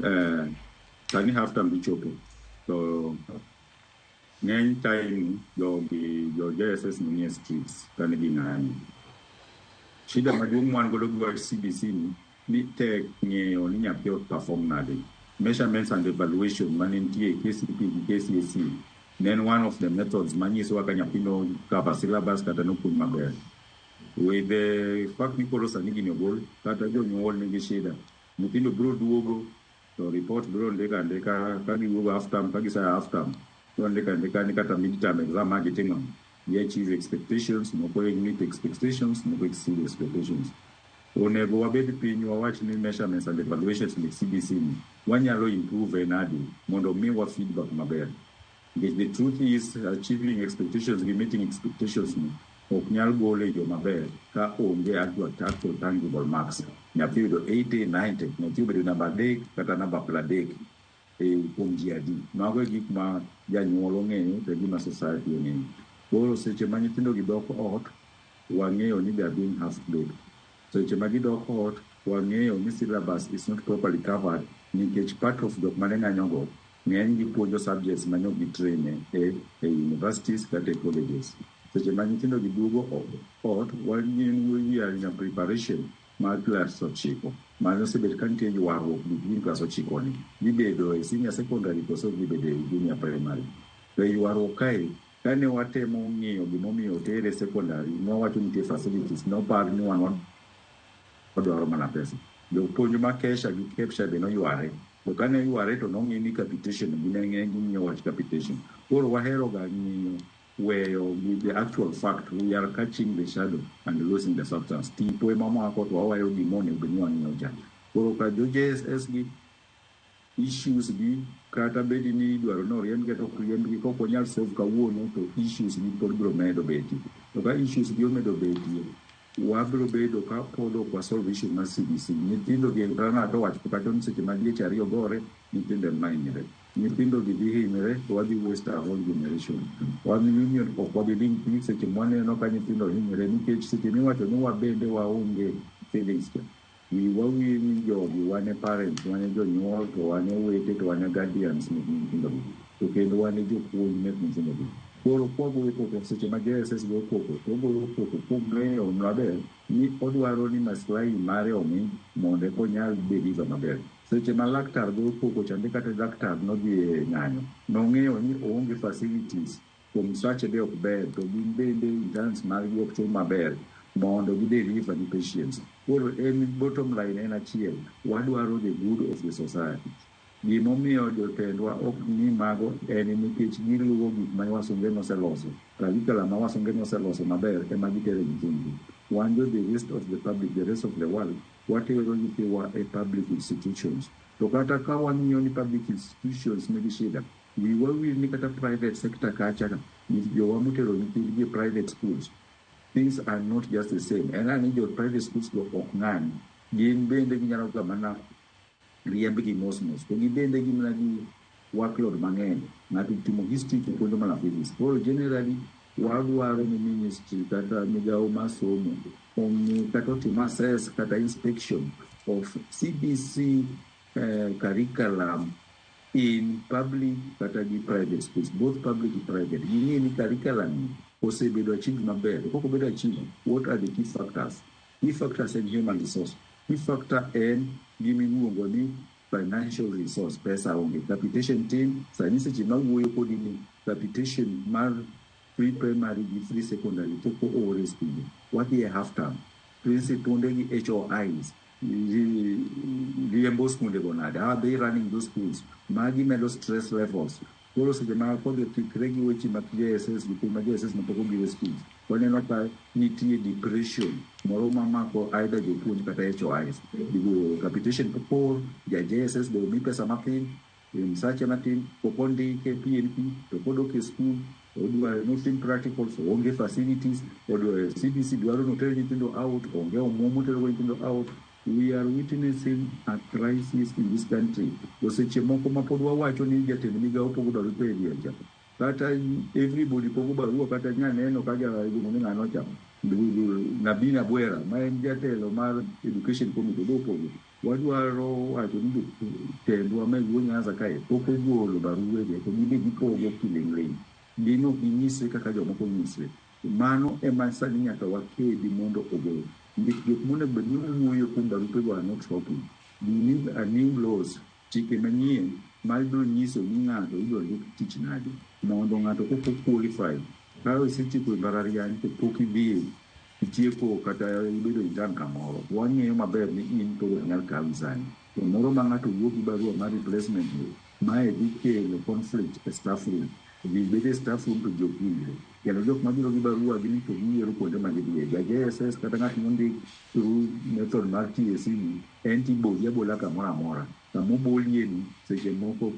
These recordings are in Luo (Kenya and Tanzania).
Sani half term dhi chopo to ng'eny time jogi jo JSS nie streets kane ging'anyo. Shida maduong' ma wan godo gi wach CBC ni tek ng'eyo ni nyathi perform nade. Measurements and evaluation mane nitie e KCPE gi KCSE ne en one of the methods manyisowa ka nyathi no cover syllabus kata nopuonj maber. With the fact ni koro sani gini ogol, kata jonyuol nigi shida. Nyithindo biro duogo to report biro ndiko andika ka giwuogo half term, ka gisaya half term, biro ndiko andika ni kata mid term exam ma gitimo gi achieve expectations, moko meet expectations, moko exceed expectations. Onego wabed piny wawach ni measurements and evaluations mek CBC ni wanyalo improve nadi mondo miwa feedback maber. Nikech the truth is achieving expectations gi meeting expectations ni ok nyal gol e yo maber ka onge actual tangible marks. Nyathi oyudo 80, 90, nyathi obedo namba 3 kata namba 30 e kuom ji adi. Mago e gik ma janyuol ong'eyo to e gima society ong'eyo. Koro seche ma nyithindo gi dok ot, wang'eyo ni they are being half baked. Seche ma gidok ot, wang'eyo ni syllabus is not properly covered nikech part of jok mane ng'anyo go ng'eny gi puonjo subjects mane ok gitrain e universities kata e colleges. Seche ma nyithindo gi duogo ot, we are in a preparation mar klas 9. Mano osebet ka nitie ywaruok between klas 9 ni. Gibedo e senior secondary koso gibedo e junior primary. To e ywaruok kae, kane watemo ng'iyo gimomiyo otere secondary, nwawacho nitie facilities, nopar ni wan wadwaro mana pesa. Jopuonj ma KESSHA gi KEPSHA be noyware. To kane yware to nong'i ni capitation, gine ng'eny ging'iyo wach capitation. Koro wahero ga ng'iyo weyo with the actual fact. We are catching the shadow and losing the substance. Tipo ema mako to waweyo gima onego bed ni wang'iyo cha. Koro ka jo JSS gi issues gi kata bed ni idwaro ni oriembgi kata ok riembgi, ka ok wanyal solve kawuono to issues gi pod biro medo betie. To ka issues gi omedo betie, wabiro bedo ka pod ok wasolve issue mar CBC. Nyithindo gi ng'ato owacho kacho ni seche ma dieche ariyo gore, nyithindo ema hinyre. Nyithindo gi dhi hinyre to wadhi waste our whole generation. Wan union ok wabi ling thi seche mwaneno ka nyithindo hinyre nikech seche miwacho ni wabende waonge feelings cha. Wiwa wil ni jogi wan e parents, wan e jonyuol, to wan e owete, to wan e guardians mek nyithindo gi. To kendo wan e jopuonj mek nyithindo gi. Koro kwagoyo koko seche ma JSS goyo koko, to ogoyo koko kong'eyo maber ni odwaro ni maslahi mare ong'i mondo eka onyal deliver maber. Seche ma laktar goyo koko chande kata laktar nodhi e ng'anyo, nong'eyo ni oonge facilities, kuom sache be ok ber, to gin bende interns margi ok chul maber mondo gi deliver ni patients. Koro en bottom line en achiel, wadwaro the good of the society. Gimomiyo jotendwa ok ng'i mago en nikech giluwo gik ma wasunge noseloso. Curriculum ma wasunge noseloso maber ema gitero e nyithindgi. Wan jo the rest of the public, the rest of the world, watero nyithiwa e public institutions. To kata ka wang'iyo ni public institutions nigi shida, wiwa wil ni kata private sector kacha jowa motero nyithindgi e private schools, things are not just the same. En ni jo private schools go ok ng'any. Gin bende ginyalo ga mana riembgi mos mos. To gibende gin mana gi workload mang'eny. Ng'ato timo history to puonjo mana physics. Koro generally wadwaro ni ministry kata migawo mar somo ong'i kata otim assess kata inspection of CBC curriculum in public kata gi private schools, both public and private. Ging'e ni curriculum ni osebedo achieved maber. To kok obedo achieved, what are the key factors? Key factors en human resource. Key factor en gimiluongo ni financial resource, pesa onge. Capitation tin, sani seche mawuoyo kodi ni capitation mar free primary gi free secondary pok oor e skunde. Wadhi e half term. Principal gi HOIs riembo skunde go nade? How are they running those schools? Magi medo stress levels. Koro seche ma kodhi okikre gi weche mag JSS, jopuonj mag JSS mapok obiro e schools, waneno ka nitie depression moro mamako either jopuonj kata HOIs. Capitation pok oor, ja JSS be omi pesa mathin, msache matin, pok ondike PNP, to kodok e school odwaro notim practicals, onge facilities, odwaro CBC dwaro noter nyithindo out, onge omuom motero nyithindo out. We are witnessing a crisis in this country. To seche moko ma pod wawacho ni jatend migawo pogo barupe e dier cha. Kata everybody pogo barua kata nyaneno ka ja iluongo ni ng'ano cha. Nabina Bwera ma en jatelo mar education committee be opogo. Wadwaro wacho ni jotendwa ma e Luo Nyanza kae pok ogolo baruwe to gibe gipogo kiling'ling'. Gin ok ginyisre kaka jomoko nyisre. Mano ema sani nyaka wakedi mondo ogol. Nikech jok monego bed ni wuoyo kuom barupego are not talking. We need a new laws, chike manyien mabiro nyiso ni ng'ato ibiro ndik tich nade. Mondo ng'ato kok o qualify, ka isetieko e mbalariany to pok idhi itieko kata ibedo intern kamoro, wang'eyo maber ni in koro ok nyal kawi sani. To moro ma ng'ato wuok gi barua mar replacement ni, mae dhi kelo conflict e staff room. Ji bet e staff room to ji ok winjre. Kendo jok mabiro gi barua gin to giyiero kuonde ma gidhiye. Ja JSS kata ng'at mondik through method mar TSC ni, en tiboli abola kamoro amora. Kama obolie ni, seche moko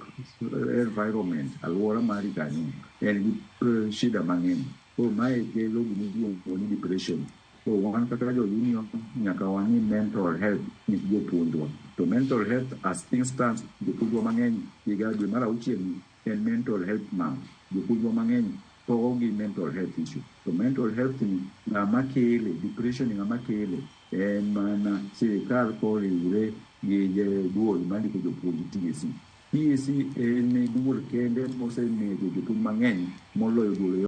environment, alwora mari kanyo en gi shida mang'eny. Koro mae kelo gimiluongo ni depression. Koro wan kaka jo union nyaka wang'i mental health ni jopuonjwa. To mental health as things stands, jopuonjwa mang'eny higa dwe mar auchiel ni en mental health month. Jopuonjwa mang'eny tho gi mental health issue. To mental health ni ng'ama kele, depression ni ng'ama kele en mana sirikal koriwre gi duol mandiko jopuonj TSC. TSC en duol kende mosenego jopuonj mang'eny moloyo duol.